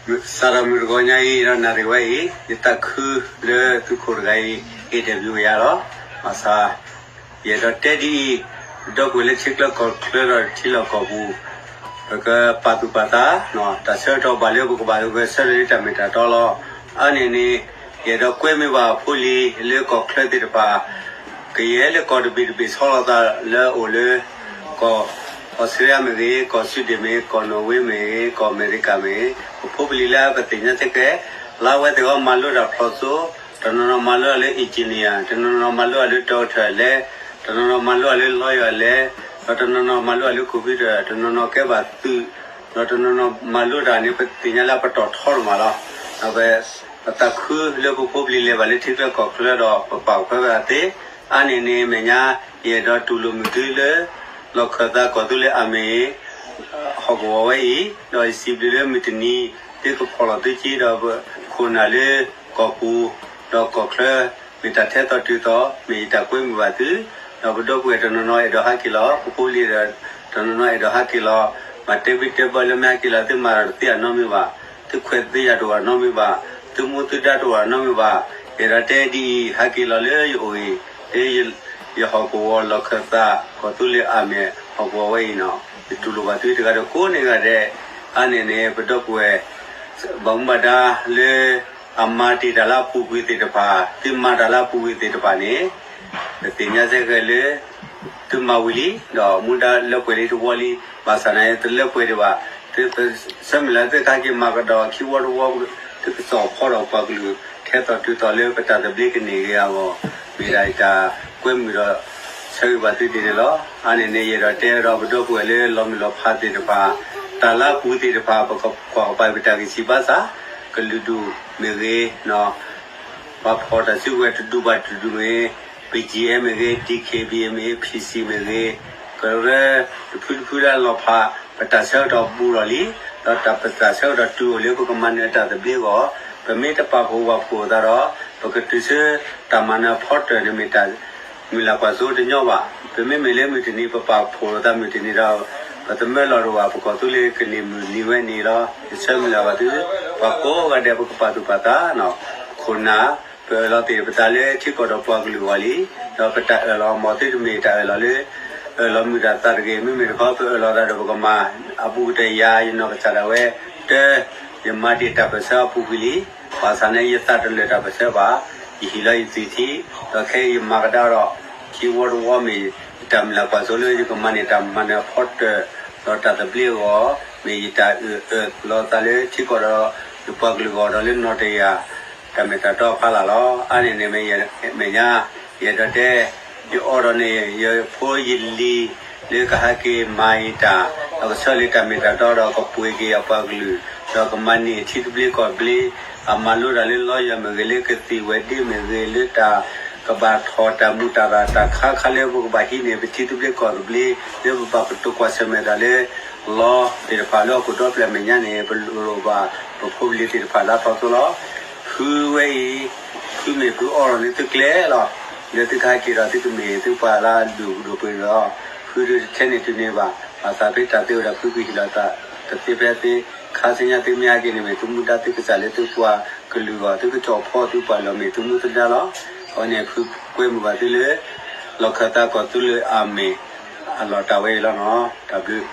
စးထီၣ်မုၢ်တဂီၤညါအံၤဒီးနၣ်ရံၣ်ဝဲအံၤ ယသးခုလၢသုးခိၣ်တဂၤအံၤ interview ယၤလီၤ. ဘၣ်ဆၣ် ယအဲၣ်ဒိးတဲဒ်အံၤ, ပဒီပုၢ်ဝဲၢ်လၢထံချၢကီၢ်ချၢဒီးထံလီၢ်ကီၢ်ပူၤ ပကပာ်သူၣ်ပာ်သး, တၢ်ဆၢကတီၢ်ဘၣ်လၢပကဘၣ်ဂဲၤဆၢထၢၣ်လၢတၢ်မ့ၢ်တၢ်တီလီၤ. အါန့ၢ်န့ၣ် ယအဲၣ်ဒိးကွဲမုာ်ဘၣ်ဖိလံၤလၢကီၢ်ချၢသ့ၣ်တဖၣ် ကယဲၢ်လၢကီၢ်တဘ့ၣ်တဘ့ၣ်ဆီလီၤသးလၢအအိၣ်လၢ ကီၢ်အီစထြ့လယါမ့ၢ်ဂ့ၤ, ကီၢ်စူဒ့ၣ်မ့ၢ်ဂ့ၤ, ကီၢ်နီၣ်ဝ့မ့ၢ်ဂ့ၤ, ကီၢ်အမဲရကၤမ့ၢ်ဂ့ၤ, ပဖိပလံၤလၢပသ့ၣ်ညါသ့ကဲ, လၢအဝဲသ့ၣ်အီၤမၤလိတၢ်ဖျိးစိ, တနီၤနီၤမၤလိအီၤလၢ engineer, တနီၤနီၤမၤလိအီၤလၢ doctor လဲ, တနီၤနီၤမၤလိအီၤလၢ lawyer လဲ, ဒီးတနီၤနီၤမၤလိအီၤလၢ computer, တနီၤနီၤကဲဘၣ်သုး, ဒီးတနီၤနီၤမၤလိတၢ်န့ၣ် ပသ့ၣ်ညါလၢပတီၢ်ထီတမးလီၤ. ပသးခုလၢပဖိပလံၤလဲၤဘၣ်လၢထံချၢကီၢ်ချၢဒီးပပာ်ဖျါဝဲဒၣ်သ့, အါန့ၢ်န့ၣ်မဲာ်ညါ ယအဲၣ်ဒိးတူၢ်လိာ်မုာ်သုလၢ လီၢ်ခၢၣ်သးကီၢ်သူလ့ၤအမ့ၢ် ဟီၣ်ကဝီၤဝဲအံၤ, ဒီးယစံးဘျုးလၢမုၢ်တနံၤ သုကဖီၣ်လီၤသုက့ဒီး ခိၣ်နၢ်လၢကီၢ်ပူၤ ဒီးကီၢ်ချၢ မ့ၢ်တၢ်ထဲသိးတုၤသိး မ့ၢ်ယတၢ်ကွဲမုာ်ဘၣ်သု, ဒီးပဒီပုၢ်ဝဲၢ်တနီၤနီၤအဲၣ်ဒိးဟးက့ၤလီၤ, ပဖိပလံၤဒီး တနီၤနီၤအဲၣ်ဒိးဟးက့ၤလီၤ, မ့ၢ်တဲဘံၣ်တဲဘၢလၢမ့ၢ်ဟးက့ၤလီၤ သုမၤတၢ်တသ့အနီတမံၤဘၣ်, သုခွဲးသုယာ်တအိၣ်အနီတမံၤဘၣ်, သုမူသုဒါတအိၣ်အနီတမံၤဘၣ်, ယအဲၣ်ဒိးတဲဒ်အံၤ ဟးက့ၤလီၤလၢယအိၣ်အံၤ, လၢယဟီၣ်ကဝီၤလီၢ်ခၢၣ်သး ကီၢ်သူလ့ၤအမ့ၢ်ဟီၣ်ကဝီၤဝဲအံၤနီၤ, ယတူၢ်လိာ်ဘၣ်သုတဂၤဒီးကိးန့ၢ်ဂၤဒဲး, အါန့ၢ်န့ၣ် ပဒီပုၢ်ဝဲၢ် ဘၣ်မူဘၣ်ဒါလၢ အမၤတ့ၢ်တၢ်လၢအပူၤကွံာ်သ့ၣ်တဖၣ်, သုမၤတၢ်လၢအပူၤကွံာ်သ့ၣ်တဖၣ်န့ၣ်, ပသ့ၣ်ညါစ့ၢ်ကီးလၢ သုမၤဝံၤလံ, ဒီးမူဒါလၢပှဲၤလံတဝီလံ, ဘၣ်ဆၣ်န့ၣ် တလၢပှဲၤဒံးဘၣ်, ဆၢမုၢ်လၢ်သုကဟဲက့ၤမၤကဒီးခံဝီတဝီ, သုကစီၣ်ဖီဒီးပှၤကလုာ် ထဲသိးတုၤသိးလၢပတၢ်သဘျ့ကန့ၢ်က့ၤအဂီၢ်, မ့ၢ်ဒၣ်ယတၢ်ကွဲမုာ်ဒီး ဆၢဂ့ၤဘၣ်သုဒ်န့ၣ်လီၤ. အါန့ၢ်န့ၣ် ယအဲၣ်ဒိးတဲဒီးပဒီပုၢ်ဝဲၢ်လၢလီၤမုၢ်လီၤဖးသ့ၣ်တဖၣ်, တၢ်လၢအပူၤသ့ၣ်တဖၣ် ပကကွၢ်ကပၤပတၢ်ဂံၢ်စၢ်ဘါစၢ်, ကလုာ်ဒူၣ်မ့ၢ်ဂ့ၤ, ပှၤဖီၣ်တၢ်စုကဝဲၤတဒူၣ်ဘၣ်တဒူၣ်မ့ၢ်ဂ့ၤ, ပ BGF မ့ၢ်ဂ့ၤ, DKBA မ့ၢ်ဂ့ၤ, PC မ့ၢ်ဂ့ၤ, ကရၢတဖုတဖုလၢအလီၤဖး, ပတၢ်ဆၢကတီၢ်ဘူးထီၣ်လံ, ဒီးတၢ်ပတၢ်ဆၢကတီၢ်တုၤအိၣ်လၢပကမၤနၢၤတၢ်သဘျ့အဂီၢ်, ပမ့ၢ်တပာ်ဖှိၣ်ဝးဖှိၣ်သးဒီး, ပကတုၤဆူတၢ်မၤနၢၤဖီတၢၢ်န့ၣ်မ့ၢ်တၢ် မုၢ်လၢ်ကွၢ်စိတညီဘၣ်. ပမ့မ့ၢ်လၢမုၢ်တနံၤ ပပာ်ဖှိၣ်လိာ်သးမုၢ်တနံၤဒီး ပသမၢလီၤတအိၣ်ဘၣ်, ပကီၢ်သူလ့ၤကန့ၢ်မုၢ်နံၤဝဲန့ၣ်လီၤ. ယဆၢမုၢ်လၢ်ဘၣ်သု, ပှၤကိးဂၤဒဲး ပကပာ်သူၣ်ပာ်သးနီၤ, ခိၣ်နၢ်, ပအၢၣ်လီၤသ့ၣ်ပသးလၢထံကီၢ်ဒီးပှၤကလုာ်အဂီၢ်လံ, ဒီးပတၢ်အၢၣ်လီၤအမ့ၢ်သုတမ့ၢ်တၢ်အၢၣ်လီၤလၢ အၢၣ်လီၤမုာ်တၢ်သးတဂ့ၤ, မ့မ့ၢ်တခီ ပအၢၣ်လီၤသးဒီးပကမၤ အဘူးကတၢၢ်ယၤ ယနီၢ်ကစၢ်ဒၣ်ဝဲ တၢ် ယမၤတ့ၢ်တၢ်ပၢၢ်ဆၢအပူၤကွံာ်လံ. ဘၣ်ဆၣ်န့ၣ် ယသးတလၢာ်တၢ်ပၢၢ်ဆၢဘၣ်, ယဟ့ၣ်လီၤယသွံၣ်ထံ, ဒီးခဲအံၤယမၤကဒါဒီး ခံဝီတဝီမ့ၢ် ယတၢ်မုၢ်လၢ်ကွၢ်စိလၢယကမၤန့ၢ်တၢ်မၤနၢၤဖီတၢၢ် ဒီးတၢ်သဘျ့အဂီၢ်, မ့ၢ်ယတၢ်အၢၣ်လီၤသးလၢထံကီၢ်ဒီး ယပှၤကလုာ်အဂီၢ်ဒီးလၢနီၢ်တယၢ် တၢ်မ့ၢ်တၢ်တီအဖီလာ်လီၤ. အါန့ၢ်န့ၣ်မ့ၢ်ယမဲာ်ညါ, ယအဲၣ်ဒိးတဲ ယအီဒီးန့ၣ် ယဖိယလံၤ လၢကဟဲက့ၤမၤယတၢ်, ဒီးကဆၢလၢတၢ်မ့ၢ်တၢ်တီဒီးကပှ့ၤက့ၤအပှၤကလုာ်, ဒီးကမၤန့ၢ်ထံသဘျ့ကီၢ်သဘျ့, အမၤလိတၢ်လၢ lawyer မ့ၢ်ဂ့ၤ, လၢကသံၣ်ဝဲဒ့မ့ၢ်ဂ့ၤ, လၢတၢ်ကဘၣ်ထီၣ်တၢ်မူးတၢ်ရၢ်တၢ်ခါခါလၢပကဘၣ်ဟံးန့ၢ်ပထံသဘျ့ကီၢ်သဘျ့, လၢပဘၣ်ကတိၤကွၢ်ဆၢၣ်မဲာ်တၢ်လၢ လီသ့ၣ်တဖၣ်လၢဟီၣ်ခိၣ်ဒီဖျၢၣ်အမဲာ်ညါန့ၣ် ပလိၣ်ဘၣ် ပဖိပလံၤသ့ၣ်တဖၣ်လၢအထီၣ်သိလီၤ. ဖုဝဲအံၤ, ဖုမ့ၢ်ဖုအီလီၤန့ၢ်သုကျဲလီၤ. လၢသုကဟဲက့ၤဒီးသုကမ့ၢ်သုပှၤလၢအဒိၣ်ဒိၣ်ပှ့ၤပှ့ၤလီၤ. ဖုဒုးတထဲန့ၢ်တုၤန့ၢ်ဘၣ်, ဘၣ်သးဖဲတၢ်သ့အိၣ်ဒီးဖုကဟ့ၣ်လီၤသး, တသ့ဖဲသ့, ခါဆူညါသုမ့ၢ်ဟဲက့ၤန့ၣ်မ့ၢ်သုမူဒါသုကစၢ်လၢသုပှၤကလုာ်အဂီၢ်, သုကစီၣ်ဖီသုပှၤလီၢ်မ့ၢ်သုမူသဒါလီၤ. အဝဲန့ၣ်ဖုကွဲမုာ်ဘၣ်သုလၢ လီၢ်ခၢၣ်သးကီၢ်သူလ့ၤအမ့ၢ် အလီၢ်တၢ်ဝဲအံၤလီၤနီၤ. တၢ်ဘျုး